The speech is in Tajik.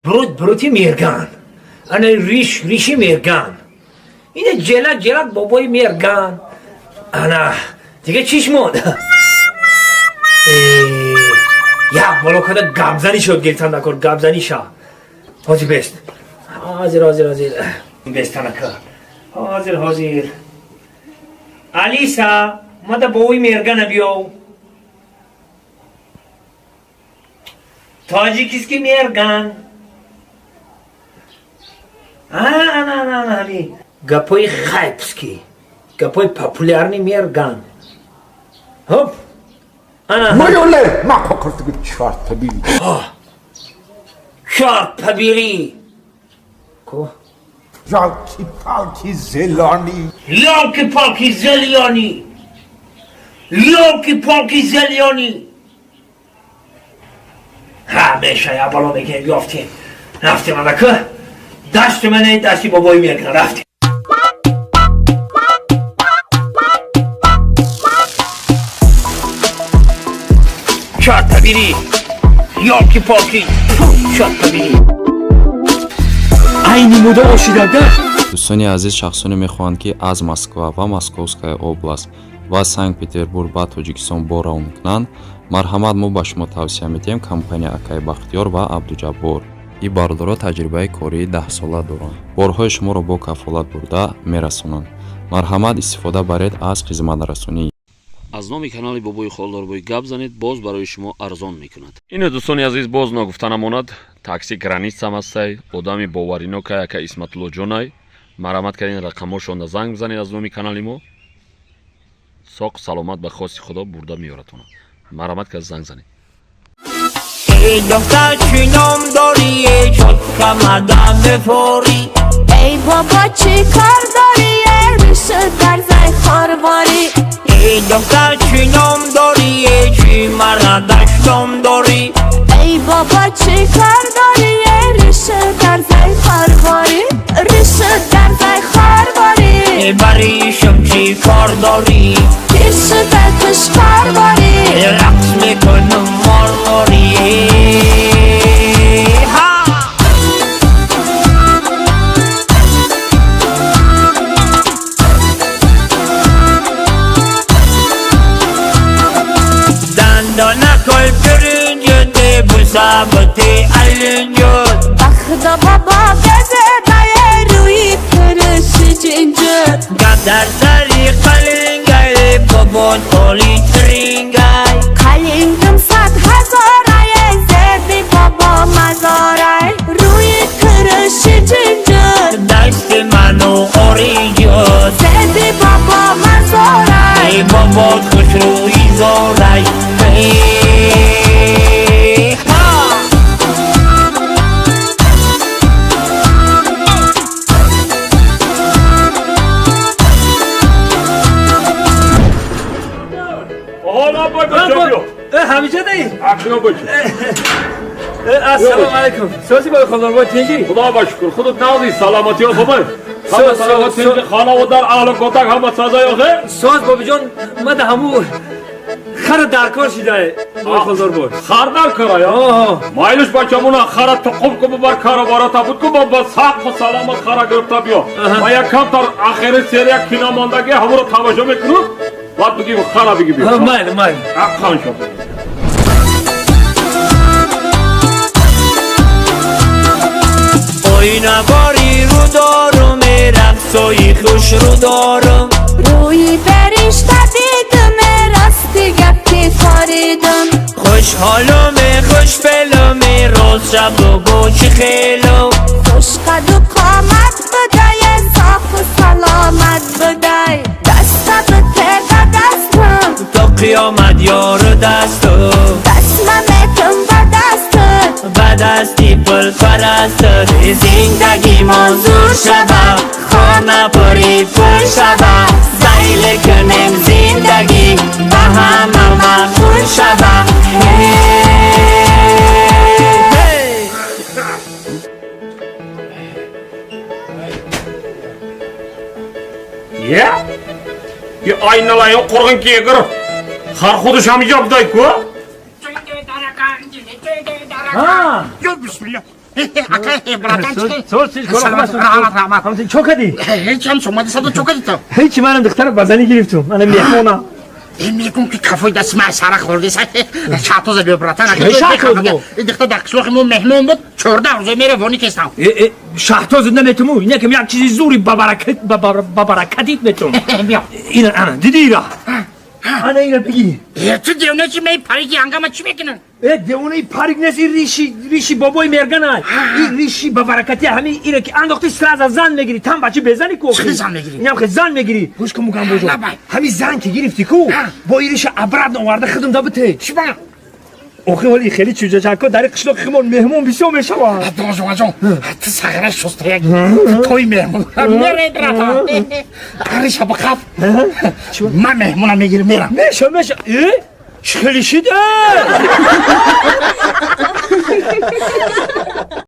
Брут брути Мерган. Ана риш риши Мерган. Ина ҷелак ҷелак бобои Мерган. Ана дига чиш монд? Як боло када гапзанӣ шуд гирифтан дакор гапзанӣ ша. Ҳозир бест. Ҳозир ҳозир ҳозир. Бестанака. Ҳозир ҳозир. Алиса, мада бобои Мергана биёв. Тоҷикиски Мерган. Ана ана ана ҳами гапои хайпский, гапои популярный Мерган. Хоп. Ана. Моёле, ма кокортиги чёрт побери. Чёрт побери. Ко? Ёлки-палки зелёный. Ёлки-палки зелёный. Ёлки-палки зелёный. Ҳа, меша я бало мекунем, ёфтем. Рафтем анака. Дашти мане, дашти бобои Мерган рафтем. Чёрт побери. Ёлки-палки. Чёрт побери. Айни муддао шидада. Дӯстони азиз, шахсоне мехоҳанд, ки аз Москва ва Московская область ва Санкт Петербург ба Тоҷикистон бор равон кунанд, марҳамат, мо ба шумо тавсия медиҳем компания акаи Бахтиёр ва Абдуҷаббор. Ин бародаро таҷрибаи кории 10-сола доранд, борҳои шуморо бо кафолат бурда мерасонанд. Марҳамат, истифода баред аз хизматрасонӣ. Аз номи канали Бобои Холдорбой гап занед, боз барои шумо арзон мекунад. Ине, дӯстони азиз, боз ногуфта намонад, такси Границам ҳастай, одами боваринокай, ака Исматуллоҷонай. Марҳамат кардин, рақамҳошонда занг бизанед. Аз номи канали мо соқ саломат ба хости Худо бурда меёратона. Марҳамат кард, занг занед. Эй духтар, чӣ ном дорӣ, чотка мадам бифорӣ? Эй бобо, чӣ кор дорӣ, риша дар зай хорворӣ? Эй духтар, чӣ ном дорӣ, чӣ мара даштом дорӣ? Эй бобо, чӣ кор дорӣ, риша дар зай хорворӣ, риша дар зай хорворӣ? Баришам чӣ кор дорӣ? Пеш дар тушкорворӣ. Рақс мекунам морморӣ. Ҳа! Дандонакой пиринҷуд, бусабати алинҷуд. Бахда бобо газедае рӯи тириши ҷинҷуд. Гап дар сари қалингай, бобот оли тирингай. Қалингим 100 ҳазорае, зеби бобо мазорай, рӯи тириши ҷинҷуд. Дасти ману ориҷуд. Зеби бобо мазорай. Эй бобот хушрӯи зорай. Ҳа! Ҳола бой, бача, биё. Ҳамиҷа даи? Ақиё, бача. Ассалому алайкум. Сози, бобои Холдорбой, тинҷӣ? Худо ба шукр, худат нағзи, саломатиё хубай, ҳама саломат, тинҷи, хонаводар, аҳлу котак ҳама сазаёхе? Соз, бобиҷон, мада ҳаму хара даркор шидае, бобои Холдорбой. Хар дар кара я? Оҳо. Майлиш, бачамуна хара туқум ку, бубар, каробарата буд ку, ба сақфу саломат хара гирифта биё. Ма як камтар ахири серия кино мондагӣ, ҳамуро тамошо мекунам, баъд бигӣ хара биги биё. Майли, майли. Аққан шо. Оинабори рӯ дорум, рақсои хушрӯ дорум. Рӯи беришта дидум, рости гапи форидум. Хушҳолум, хушфелум, роз шаб бугӯ чӣ хелум. Хушқаду қомат будай, софу саломат будай, даста бите ба дастам. То қиёмат ёру дасту. Дастма метум ба дастат. Ба дасти пулпараст. Зиндагӣ мозур шава, хона пури пул шава, зайле кунем зиндагӣ, ба ҳама маъқул шава. Ҳей! Е? Е, айналайын қурғын кегір. Хар худаш ҳам ҷобдай ку? Ҳа. Ё бисмилла. Ака, братан, чӣ? Сос. Раҳмат, раҳмат. Ҳамтун чо кадӣ? Ҳеҷ ҳам сомади садо чо кади ту? Ҳеҷ, манам духтара ба занӣ гирифтум. Ана меҳмона. Э, мегум ки кафои дасти ман сара хӯрди. Шаҳтоза биё, братан. Чӣ шаҳтоз бо? Дихта дар қишлоқи мо меҳмон буд, 14 рӯза мере вони кестам. Э, э, шаҳтоз наметуму, инакам як чизи зури бабаракат бабаракатит метум. Биё. Ина, ана, дидӣ ира? Ана ина бигӣ. Э, ту девона чи меи парики ҳангама чӣ мекунӣ? Э, девонаи парик нест, ин риши бобои мергана. Ин риши бабаракати, ҳамин ира ки андохти, сразу зан мегирӣ. Тан бачи безани ку. Чӣ зан мегирӣ? Инам хе зан мегирӣ. Гӯш кун, мугам божо. Лабай. Ҳамин зан ки гирифтӣ ку, бо ин риша обратно оварда худум да бите. Чӣ ба? Охи ҳоли хеле чӯҷачако дар қишлоқи химон меҳмон бисёр мешавад. Донжонаҷон, ту сағира шустаяк тои меҳмон мере, братан. Риша бақаф, ман меҳмона мегирам, мерам. Меша, меша. Э, чӣ хеле шида?